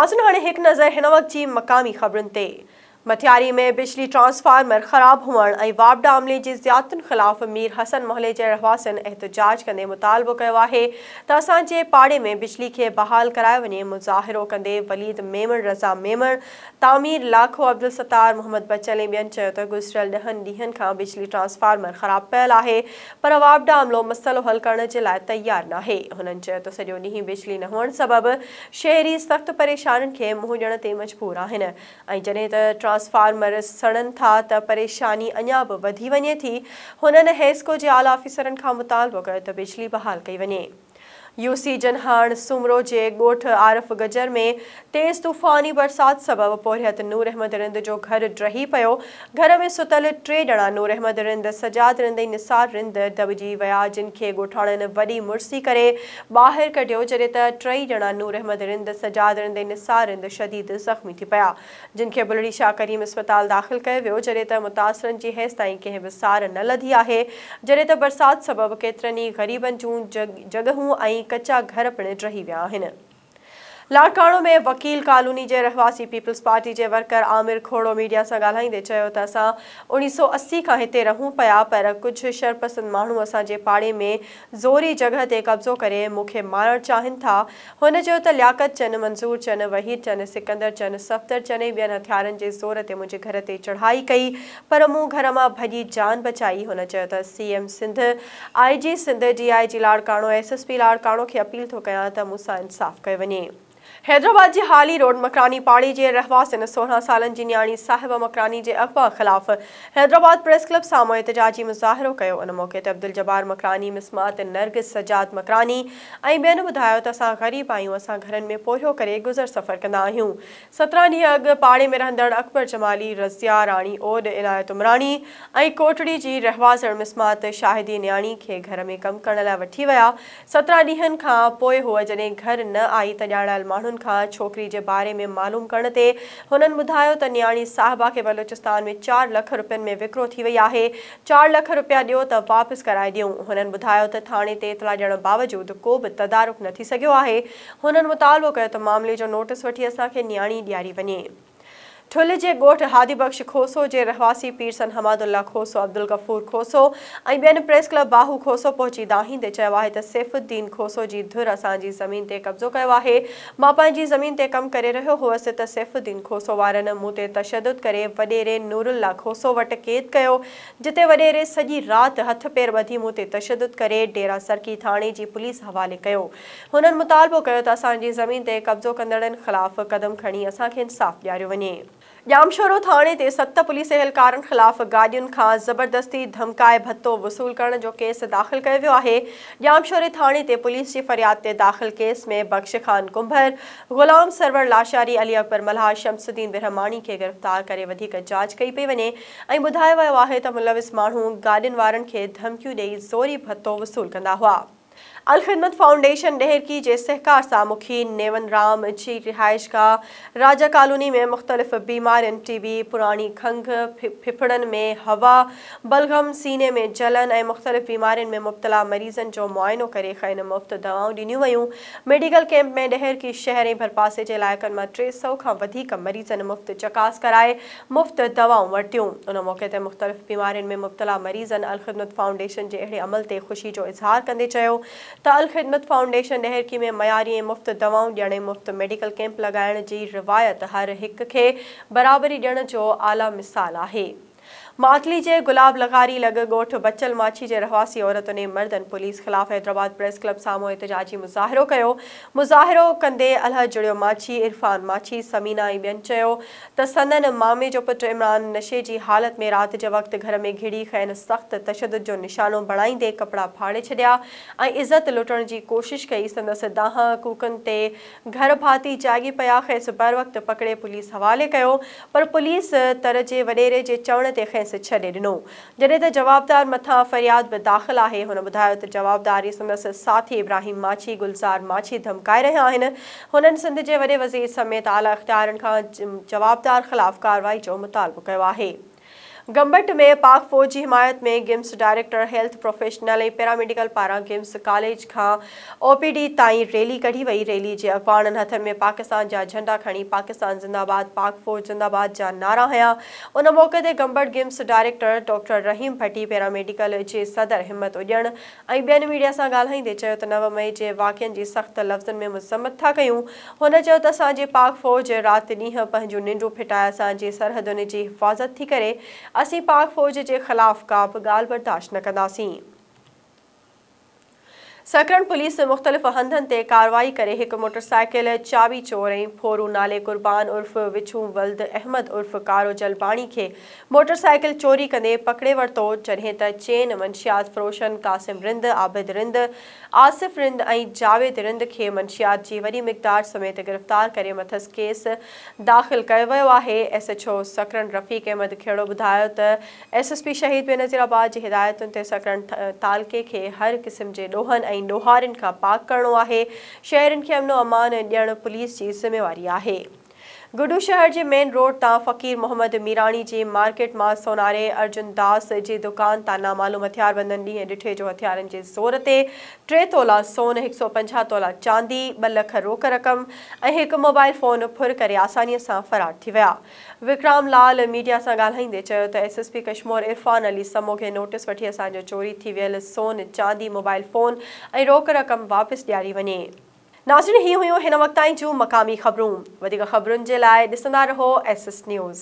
ناظرين هاڻي هڪ نظر هن وقت جي مقامي خبرن تي. مٽياري ۾ بجلي ٽرانسفارمر خراب هئڻ ۽ واپڊا عملي جي زيادتين خلاف مير حسن محلي جي رهواسين احتجاج ڪندي مطالبو ڪيو آهي ته اسان جي پاڙي ۾ بجلي کي بحال ڪرايو وڃي. مظاهرو ڪندي وليد ميمڻ، رضا ميمڻ، تعمير لاکو، عبدالستار، محمد بچل ۽ ٻين چيو ته گذريل 10 ڏينهن کان بجلي ٽرانسفارمر خراب پيل آهي پر واپڊا عملو مسئلو حل ڪرڻ جي لاء تيار ناهي. هنن چيو ته سڄو ڏينهن بجلي نه هئڻ سبب شهري سخت پريشانين کي منهن ڏيڻ تي مجبور آهن ۽ جڏهن ته ٽرانسفارمر سڙن ٿا ته پريشاني اڃا به وڌي وڃي ٿي. هنن حيسڪو جي اعليٰ آفيسرن کان مطالبو ڪيو ته بجلي بحال ڪئي وڃي. يو سي جنهاڻ سومرو جي ڳوٺ عارف گجر ۾ تيز طوفاني برسات سبب پورهيت نور احمد رند جو گهر ڊهي پيو، گهر ۾ ستل ٽي ڄڻا نور احمد رند، سجاد رند ۽ نثار رند دٻجي ويا جن کي ڳوٺاڻن وڏي مڙسي ڪري ٻاهر ڪڍيو جڏهن ته ٽئي ڄڻا نور احمد رند، سجاد رند ۽ نثار رند شديد زخمي ٿي پيا جن کي بلڙي شاهه ڪريم اسپتال داخل ڪيو ويو جڏهن ته متاثرن جي هيستائين ڪنهن به سار نه لڌي آهي جڏهن ته برسات سبب ڪيترن ئي غريبن جون جڳهون ۽ ڪچا گهر پڻ ڊهي ويا آهن. لاڙڪاڻو ۾ وڪيل ڪالوني جي رهواسي پيپلز پارٽي جي ورڪر عامر کوڙو ميڊيا سان ڳالهائيندي چيو ته اسان 1980 کان هتي رهون پيا پر ڪجهه شرپسند ماڻهو اسان جي پاڙي ۾ زوري جڳهه تي قبضو ڪري مون کي مارڻ چاهين ٿا. هن چيو ته لياقت چن، منظور چن، وحيد چن، سڪندر چن، صفدر چن ۽ ٻين هٿيارن جي زور تي منهنجي گهر تي چڙهائي ڪئي پر مون گهر مان ڀڄي جان بچائي. هن چيو ته C M Sindh, I G Sindh, D I G Larkana, S S P Larkana کي اپيل ٿو ڪيان ته مون سان انصاف ڪيو وڃي. حيدرآباد جي حالي روڊ مڪراني پاڙي جي رهواسين 16 سالن جي نياڻي صاحبه مڪراني جي اغوا خلاف حيدرآباد پريس ڪلب سامهون احتجاجي مظاهرو ڪيو. ان موقعي تي عبدالجبار مڪراني، مسمات نرگس، سجاد مڪراني ۽ ٻين ٻڌايو ته اسان غريب آهيون، اسان گهرن ۾ پورهيو ڪري گذر سفر ڪندا آهيون. 17 ڏينهن اڳ پاڙي ۾ رهندڙ اڪبر جمالي، رضيه راڻي اوڏ، عنايت عمراڻي ۽ ڪوٽڙي جي رهواسڻ مسمات شاهدي نياڻي کي گهر ۾ ڪم ڪرڻ لاء وٺي ويا. 17 ڏينهن کان پوء هوء جڏهن گهر نه آئي ته ڄاڻايل ماڻهن کان ڇوڪري جي باري ۾ معلوم ڪرڻ تي هنن ٻڌايو ته نياڻي صاحبه کي بلوچستان ۾ 4 لک رپين ۾ وڪرو ٿي وئي آهي، 4 لک رپيا ڏيو ته واپس ڪرائي ڏيون. هنن ٻڌايو ته ٿاڻي تي اطلاع ڏيڻ باوجود ڪو به تدارڪ نه ٿي سگهيو آهي. هنن مطالبو ڪيو ته معاملي جو نوٽيس وٺي اسان کي نياڻي ڏياري وڃي. ٺل جي ڳوٺ هادي بخش کوسو جي رهواسي پيرسن حماد الله کوسو، عبدالغفور کوسو ۽ ٻين پريس ڪلب باهو کوسو پهچي دانهيندي چيو آهي ته سيف الدين کوسو جي ڌر اسان جي زمين تي قبضو ڪيو آهي، مان پنهنجي زمين تي ڪم ڪري رهيو هئس ته سيف الدين کوسو وارن مون تي تشدد ڪري وڏيري نورالله کوسو وٽ قيد ڪيو، جتي وڏيري سڄي رات هٿ پير ٻڌي مون تي تشدد ڪري ڊيرا سرڪي ٿاڻي جي پوليس حوالي ڪيو. هنن مطالبو ڪيو ته اسان جي زمين تي قبضو ڪندڙن خلاف قدم کڻي اسان کي انصاف ڏياريو وڃي. ڄامشورو ٿاڻي تي 7 پوليس اهلڪارن خلاف گاڏين کان زبردستي ڌمڪائي ڀتو وصول ڪرڻ جو ڪيس داخل ڪيو ويو آهي. ڄامشوري ٿاڻي تي پوليس جي فرياد تي داخل ڪيس ۾ بخش خان ڪنڀر، غلام سرور لاشاري، علي اڪبر ملاح، شمس الدين برهماڻي کي گرفتار ڪري وڌيڪ جاچ ڪئي پئي وڃي ۽ ٻڌايو ويو آهي ته ملوث ماڻهو گاڏين وارن کي ڌمڪيون ڏئي زوري ڀتو وصول ڪندا هئا. الخدمت فائونڊيشن ڏهرڪي جي سهڪار سان مکي نيون رام جي رهائشگاهه راجا ڪالوني ۾ مختلف بيمارين ٽي بي، پراڻي کنگهه، ڦڦڙن ۾ هوا، بلغم، سيني ۾ جلن ۽ مختلف بيمارين ۾ مبتلا مريضن جو معائنو ڪري کين مفت دوائون ڏنيون ويون. ميڊيڪل ڪئمپ ۾ ڏهرڪي شهر ۽ ڀرپاسي جي علائقن مان 300 کان وڌيڪ مريضن مفت چڪاس ڪرائي مفت دوائون ورتيون. ان موقعي تي مختلف بيمارين ۾ مبتلا مريضن الخدمت فائونڊيشن جي اهڙي عمل تي خوشي جو اظهار ڪندي چيو ته الخدمت فائونڊيشن ڏهرڪي ۾ معياري ۽ مفت دوائون ڏيڻ ۽ مفت ميڊيڪل ڪئمپ لڳائڻ جي روايت هر هڪ کي برابري ڏيڻ جو اعليٰ مثال آهي. ماتلي جي گلاب لغاري لڳ ڳوٺ بچل ماڇي جي رهواسي عورتن ۽ مردن پوليس خلاف حيدرآباد پريس ڪلب سامهون احتجاجي مظاهرو ڪيو. مظاهرو ڪندي الهه جڙيو ماڇي، عرفان ماڇي، ثمينه ۽ ٻين چيو ته سندن مامي جو پٽ عمران نشي جي حالت ۾ رات جي وقت گهر ۾ گهڙي کين سخت تشدد جو نشانو بڻائيندي ڪپڙا ڦاڙي ڇڏيا ۽ عزت لٽڻ جي ڪوشش ڪئي، سندس دانهن ڪوڪن تي گهر ڀاتي جاڳي پيا، کيس بروقت پڪڙي پوليس حوالي ڪيو پر پوليس تر جي وڏيري جي چوڻ تي کيس ڇڏي ڏنو. جڏهن ته جوابدار مٿان فرياد به داخل آهي، هن ٻڌايو ته جوابدار ۽ سندس ساٿي ابراهيم ماڇي، گلزار ماڇي ڌمڪائي رهيا آهن، هنن سنڌ جي وڏي وزير سميت اعليٰ اختيارين کان جوابدار خلاف ڪارروائي جو مطالبو ڪيو آهي. گمبٽ ۾ پاڪ فوج جي حمايت ۾ GIMS director, health professional ۽ paramedical پاران گمس ڪاليج کان او پي ڊي تائين ريلي ڪڍي وئي. ريلي جي اڳواڻن هٿن ۾ پاڪستان جا جهنڊا کڻي پاڪستان زنده آباد، پاڪ فوج زنده آباد جا نعرا هنيا. ان موقعي تي Gambat GIMS director doctor Rahim Bhatti, paramedical جي صدر همت اڄڻ ۽ ٻين ميڊيا سان ڳالهائيندي چيو ته 9 مئي جي واقعن جي سخت لفظن ۾ مذمت ٿا ڪيون. هن چيو ته اسان جي پاڪ فوج رات ڏينهن پنهنجون ننڊون ڦٽائي اسان جي سرحدن جي حفاظت ٿي ڪري، اسين پاڪ فوج جي خلاف ڪا به ڳالهه برداشت نه ڪنداسين. سڪرنڊ پوليس مختلف هنڌن تي ڪارروائي ڪري هڪ موٽرسائيڪل چاٻي چور ۽ ڦورو نالي قربان عرف وڇون ولد احمد عرف ڪارو جلباڻي کي موٽر سائيڪل چوري ڪندي پڪڙي ورتو، جڏهن ته چئن منشيات فروشن قاسم رند، عابد رند، آصف رند ۽ جاويد رند کي منشيات جي وڏي مقدار سميت گرفتار ڪري مٿس ڪيس داخل ڪيو ويو آهي. S H O Sakrand Rafiq Ahmed Khuhro ٻڌايو ته ايس ايس پي شهيد بينظيرآباد جي هدايتن تي سڪرنڊ تعلقي کي هر قسم جي ڏوهن ۽ ڏوهارين کان پاڪ ڪرڻو آهي، شهرين کي امن و امان ڏيڻ پوليس جي ذميواري آهي. گڊو شهر جي مين روڊ تان فقير محمد ميراڻي جي مارڪيٽ مان سوناري ارجن داس جي دڪان تان نامعلوم هٿياربندن ڏينهن ڏٺي جو هٿيارن جي زور تي 3 تولا سون، 150 تولا چاندي، 2 لک روڪ رقم ۽ هڪ موبائل فون ڦر ڪري آساني سان فرار ٿي ويا. وڪرام لال ميڊيا سان ڳالهائيندي چيو ته S S P Kashmore Irfan Ali Samo کي نوٽيس وٺي اسان جو چوري ٿي ويل سون، چاندي، موبائل فون ۽ روڪ رقم واپس ڏياري وڃي. ناظرين هي هيون هن وقت تائين جون مقامي خبرون. وڌيڪ خبرن جي لاء ڏسندا رهو ايس ايس نيوز.